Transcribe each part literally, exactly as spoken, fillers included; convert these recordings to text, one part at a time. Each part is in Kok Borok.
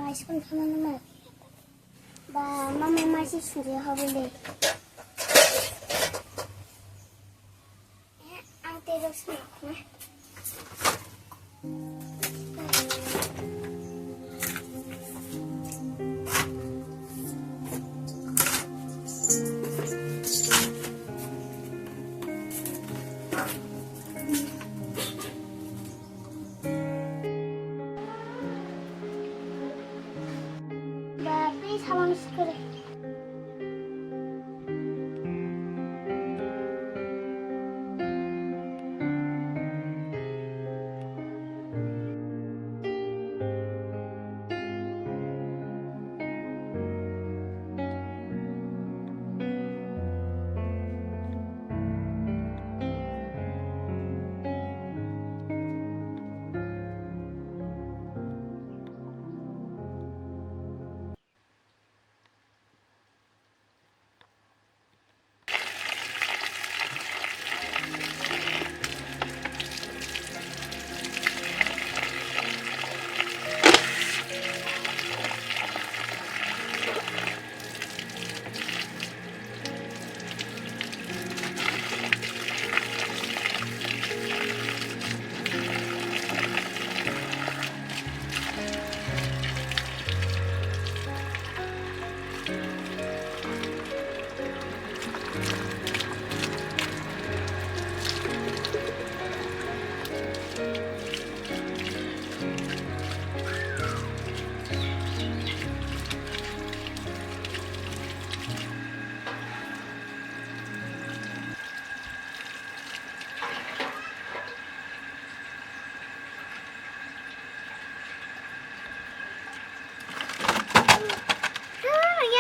Ice cream khamani ma. Ba, mama ma si suri hobile. Ang tei rok sini na. Ba, please, hawan sekali.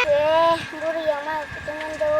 Eh, buru yang mah kutungan do.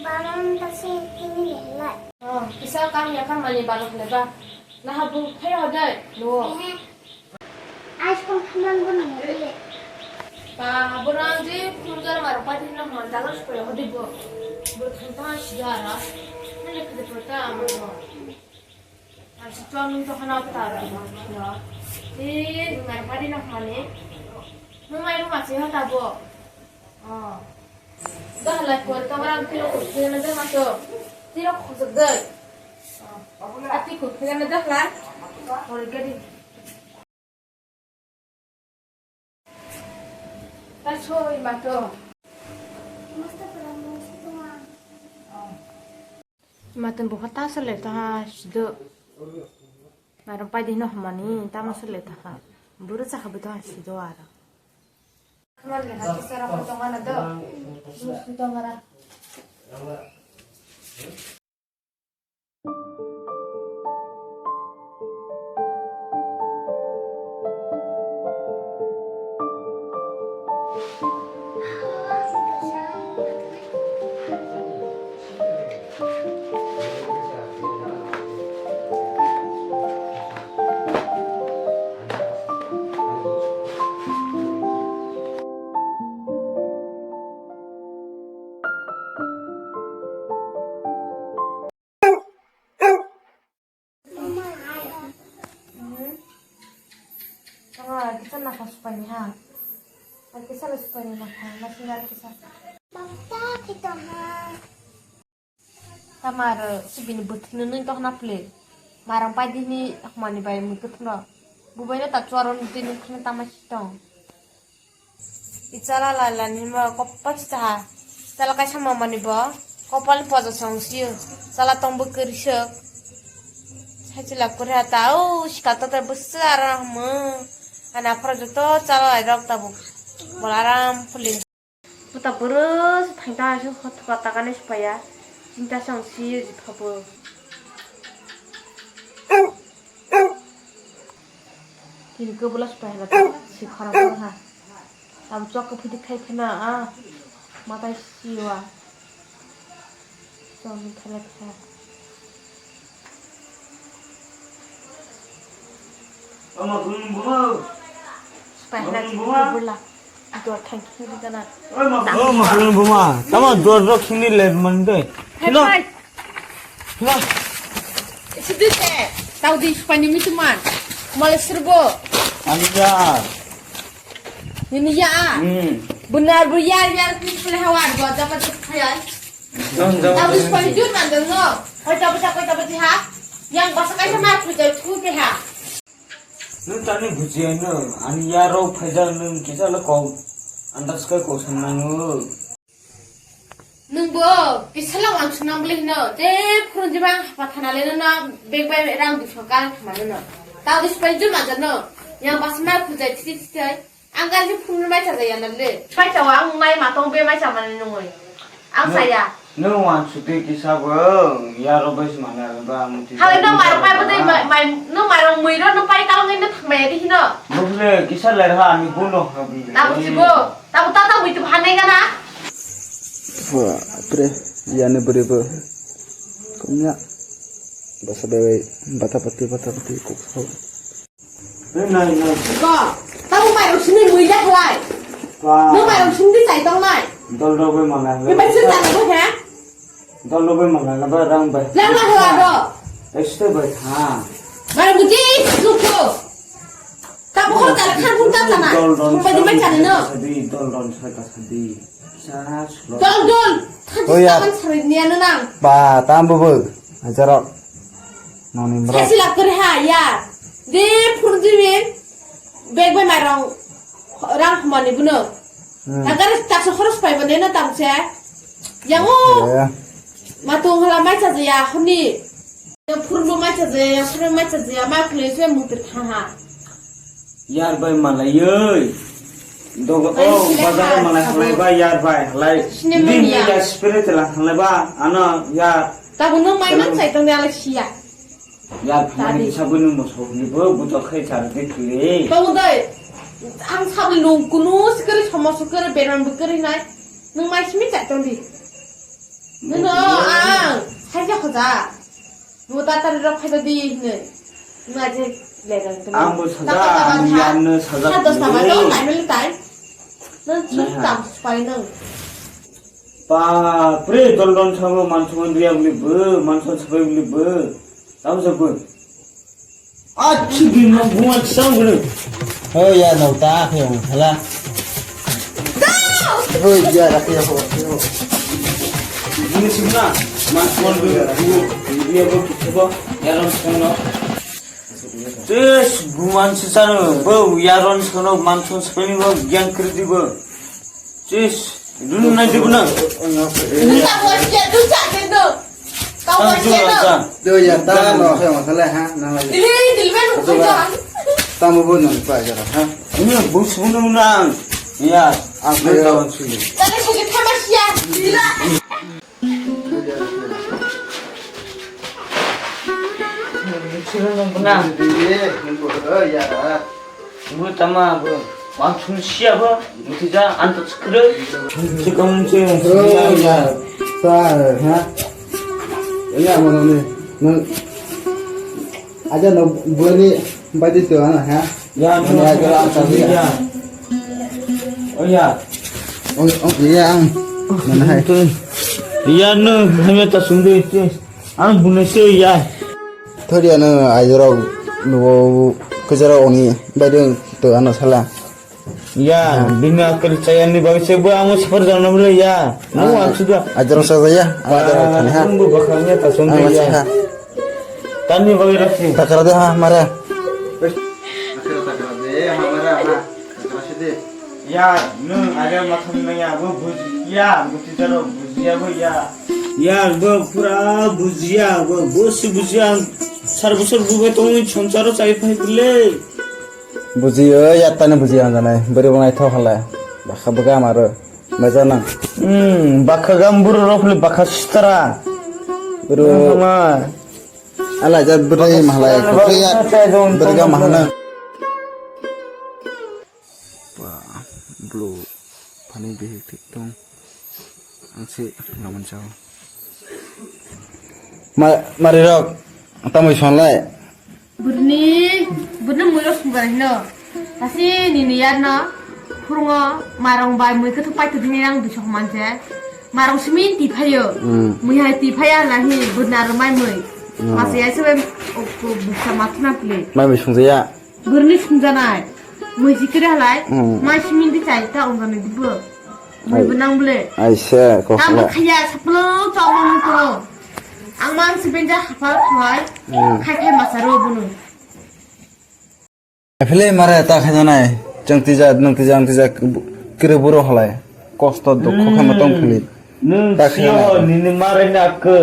Baron ta se tini le lai. Oh, kisa kam ya kam mani balok le ba. Naha bu phai hodai, lo. Ehe. Ice cream khaman bo nang le. Ba, borang je phunjar mar pati na hon dalas ko hodi bo. Bo thang ta sida ra. Nang le kede prota amo. Ang si tuang nung to hana ta ra ma. Eh, ngar pati na hone. Mo mai ru ma si hota bo. Oh. Dah lai kor kamera tiro kor kena de mato. Tiro khosok de. Oh. Ati kor kena de lai. Kor gadi. Ta soi mato. Mato buha ta sele ta sido. Mairung paidi no hamani tamo sele ta ha. Buru cha habi ta sido aro. Kamar le hati sara ko tongana do. Mus tongara. Ha. Ar kisa lo sukani mokha, masing ar kisa. Bakta khito ha. Tamar sibini bwthwino nwi tokhna phle. Marang paidini hwnmani bai mui kwthwno. Bubaino ta chuaro nwi twi nungkhorno tama si tong. I chala lailani ma koppa si taha. Chala kaisa mamani bo kopalni poja song siyo. Chala tongbo kwrwisok. Saichila kwrwi ha ta o sika totre bwswk aram hamo. Ani aphuru joto chala lairok tabuk. Bol aram phuling. Buta bwrwi se thangta se hot hot takane se paya. Chinta se ang si jipha bo. Tini kwbwla se paya na ta si khara khara ha. Tam chok ko phidi khai phena a. Matai siwa. Chok ni thale kha. Ama khulum buma. Spahna buma. Bula. Dua thang kiri kana. O ma khulum buma. Tama dua dua kini le man doi. Hai, hai. Hila. Sidi te. Tau di spani mituman. Male serbo. Anja. Nini ya. Hmm. Benar bu ya ya ni sele hawa dua dapat khayal. Tau di spani jun man dong no. Koi dapat koi dapat ha. Yang pasal kaisa ma khuja thu pe ha. Nwng tani bujiya nwng, ani yarok phaijak nwng kisa le kok andas khe kok sangnango. Nwng bo kisa le wansuk nang bwle hino, je phuru jeba ang hapa thana le nono bag bai rang dusho kal thama nono. Tao dusho pai juma jano, yang bas ma khujai thiti thiti. Ang gari phunuknwi mai chajai ya na le. Mai chawa ang nai ma tong be mai chamani nungwi. Ang saya. Nwng wansuk twi kisa bo yarok bai se mana ba muti. Hale no marok pai bwdai mai no marok mui ro no pai kalong no thangmaya di hino. Bokle kisa ler ha ani bono ha bile. Tabu chibo. Tabu tata mui tu hanai gana. Bapre, yani bwrwi bo. Kumya. Basa bai bata pati bata pati kok sao. Nai, nai. Ko, tamo mairok sini muila khlai. Ba. Nung mairok sini chai tong nai. Dol dol bai manai. Bebak sini tang bo he? Dol dol bai manai na ba rang bai. Rang na hla do. Este bai tha. Mairok buji suko. Tamo hor tala khan hum ta tana. Dol dol. Hum bai di mai chani no. Sadi, dol dol sai ta sadi. Sa sulo. Dol dol. Oh, ya. Than sabai niya no nang. Ba, tam bo bo. Ajarok. Noni mrok. Saisi lak kori ha, ya. De phuru di min. Bag bai mairong rang khumani buno. Hmm. Tagar taksa khoros pai bane na tamse. Yango. Ya. Matung hala mai chaja ya khuni. Phuru mai chaja ya, phuru mai chaja ya, ma khule se mutir tha ha. Yar bai malaioi. Dogo o bazar malai halai ba yar bai halai. Din ya spirit la halai ba ano yar. Tabu no mai man sai tong ya la siya. Yar phamani sabuni mo sok ni bo buto khai char de kile. Tabu dai. Ang sabuni nung kunu sikari sama sukari beran bukari nai. Nung mai simi chai tong di. Nung no ang sai ja khoja. Bo tatari rok phai di hwnwi. Wng aje lerang tong. Ang bo sajak, ang yamno sajak. Sa dos tama tong, nai mili tai. Nang chuk tam spai nang. Pa, pre don don sabo mansuman dia beli be, mansuman sabo beli be. Tam sabo. Achi bin no bunga sang beli. Oh ya, no ta khe hala. Oh ya, rakhe ho. Ini sibna, mansuman beli be, dia bo kitabo, ya ron sono. Tes buman sisano, bo yaron sono mansuman sepeni bo gyang kredi bo. Tes dulu nai dibu na. Nta bo sia tu sa kendo. Kau bo sia tu. Do ya ta no he masala ha na. Dili dili ben ko. Tamu bo no pa jara ha. Ini bus bunu nang. Ya, aku kawan sini. Tadi sini sama sia. Dila. Buna. Buna tama bo. Wang chun sia bo. Muti ja anto chukre. Chikam che. Ya, ya. Sa, ha? Ya, mo ni. Aja no boni badi to ana ha. Ya, no, ya, ya, ya. Oh ya. Oh, oh, ya ang. Mana hai? Ya no, hanya ta sungde te. Ang bunese ya. Thori ana ajaro no kajaro oni badi to ana sala. Ya, bini akel chayani bagwi se bo amo sifar jana bole ya. Mo ang suda. Ajar sa ya. Ajar thani ha. Ang bo bakha ya ta song ya. Tani bagwi rakhi. Takara de ha mara. Takara takara de ha mara ha. Takara se de. Ya, nwng agar matham nang ya bo bujiya, buji jaro bujiya bo ya. Ya, bo pura bujiya, bo bo si bujiya. Sar bosor bubai tongwi songsaro chai phai bole. Bujiyo, yattani bujiyo ang janai. Bwrwi bo naithok halai. Bakha bwkha amaro. Maja nang. Hmm, bakha gam buru rok le bakha sitara. Buru. Ala ja bwrwi mahalai. Bwrwi ya. Bwrwi gam mahalai. Ba, blue. Phani bihik thik tong. Ang se ngaman chao. Ma, mari rok, tamoi sonlai. Burni, burni mui rok sungbar hino. Tasi nini yar no, phurungo, marong bai mui khe thuk pai thuk ni rang dusok manse. Marong simin ti phayo. Hmm. Mui hai ti phaya na hi, burna ro mai mui. Hmm. Masi ai sebe, o, o, buksa matna pli. Mai mui sungjaya. Burni sungjanai. Mui jikiri halai. Hmm. Mai simin di chai ta ongjanai dibo. Mui bunang bole. Aise, kok tam khlai. Khaya, saplo, chok nang toro. Ang mang si benja hapal khlai. Hmm. Khai khai masaro bunu. Aphile mare ta khajanai. Chang tija, nang tija, ang tija, kire buro halai. Kosto dukho khama tong phili. Nwng ta sio khajanai. Nini mare na khe.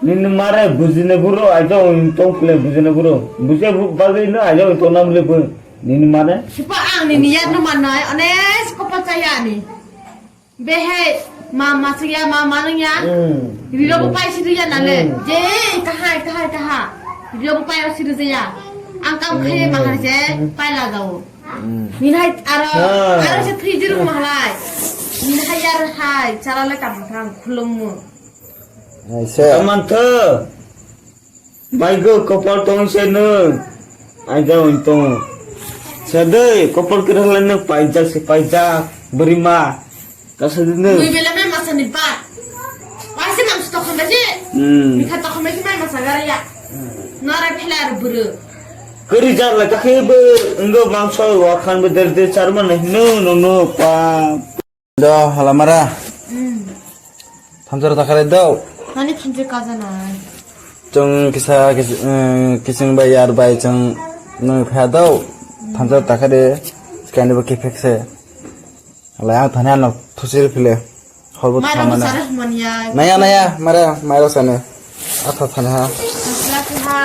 Nini mare bujine buro aja ung tong phile bujine buro. Buje bu bagwi no aja ung tong nam le bu. Nini mare. Sipa ang nini yar no manai. One sipa pachaya ani. Behai, ma, ma, sing ya, ma, ma, nung ya. Hmm. Rilo bo pai siri ya nale. Hmm. Je, kahai, kahai, kaha. Rilo bo pai siri ya. Ang kam khai ma hai je, hmm, pai la jao. Hmm. Min hai aro, ah, aro se three zero ma halai. Min hai yar hai, chala le kam thang khulum mu. Aise. Aman tho. Baigo kopal tong se nwng. Aida wng tong. Sadoi kopal kwrwng lai nwng paijak se paijak. Bwrwi ma. Kasa di nwng. Mui bela mai masa ni bat. Waise mangso tokon baji. Hmm. Mikha tokon baji mai masa gara ya. Nora phela ar buru. Kwrwi jak lai kakhe bo wnggo mangso wakhan bo der der charma nai hino no no pa. Do, halamara. Hmm. Thamsara takharai do. Nani thamsara kajanai. Chwng kisa, kis-, eh, kising bai yar bai chwng nung pha do. Hmm. Thamsara takharai, skani bo kiphek se. Hala ang thani ano thusir phile. Hol bo thamana. Naya, naya, mara, mara sane. Atha thani ha. Masla khe ha.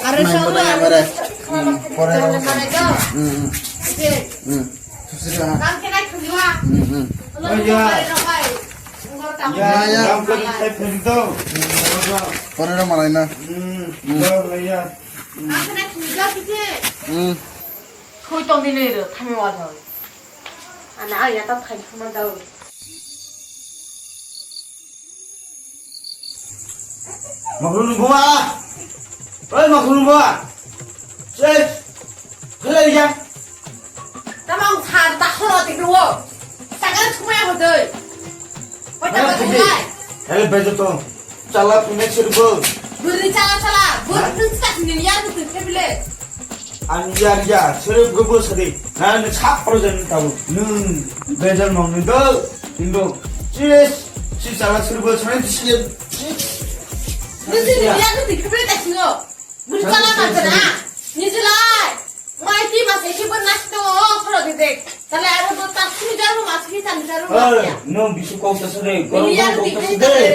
Aro nai, solo mara, aro mara. Khana, hmm, khana, pore khana ro. Mara do. Hmm, hmm. Oke. Hmm. Susri ha. Kam khe nai thung ha. Hmm, hmm. Olo. Oh, ya. Mara ro bai. Ngor kam. Ya, ya. Kam khe nai thung do. Pore ro malai na. Hmm. Hmm. Ya, ya. Kam khe nai thung do khe. Hmm. Khui tong di le ro, thami wa thoi. Ana, ya ta thai thuma dau. Makhulun buma. Oi, makhulun buma. Cek. Helai ya. Tamang thar ta khoro ti duo. Sakal thumai ho doi. Oi, ta ba thumai. Helai bejo to. Chala thumai sirbo. Buri chala chala. Buri thung ta thini ya tu tu kebile. Ang ya ya, sere gobo sadi. Na ni sak pro jan tabu. Nung bejal mong ni do. Indo. Sis, si chala sirbo sare ti sile. Nisi ni ya tu kebile ta singo. Buri chala ma jana. Ni jilai. Mai ti ma se ki bon nas to pro de de. Tale aro do ta sini jaru ma sini tan jaru ma. No bisu kau sasare. Gorom gorom kok sasade.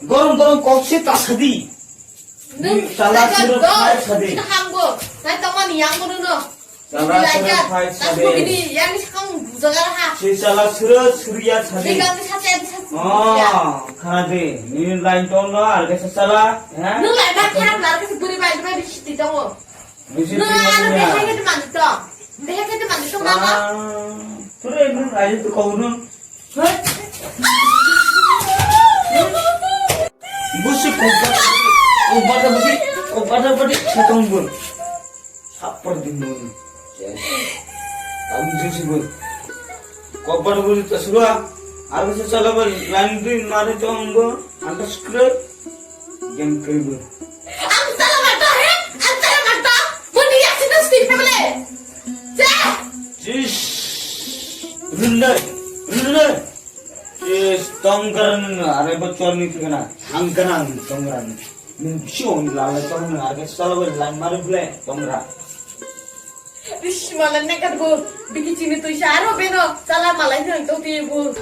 Gorom gorom kok se ta sadi. Nwng chala suro phai sadi. Kita hambo. Nai tongmani yang bono no. Chala suro phai sadi. Yang ni sakang bujagar ha. Si chala suro suriya sadi. Bigang ni sacha ni sacha. Oh, khana de. Ni line tong no, arke sa chala. Nwng line ba kharap lar ke buri bai bai bisi ti tongo. Nwng ano behai ke mani tong. Behai ke mani tong na. Pura nwng ayo to kau nwng. Busi kokbata, kokbata busi, kokbata busi, setong bun. Sapor di bun. Kamu sih bun. Kokbata busi terserah. Aku sesalah bun. Lain tu mari tong bun. Antas kre. Yang kre bun. Aku salah mata, he? Aku salah mata. Bun dia situ sih, boleh. Cek. Rundai, rundai. Is tongkar nung are bo chorni thikana. Hangkana ang tongkar nung. Nung sio ni lala chorni are ke sala bo lang mari bule tongkar. Ish, mala nekar bo. Biki chini tu saro beno. Sala malai nang to ti bo.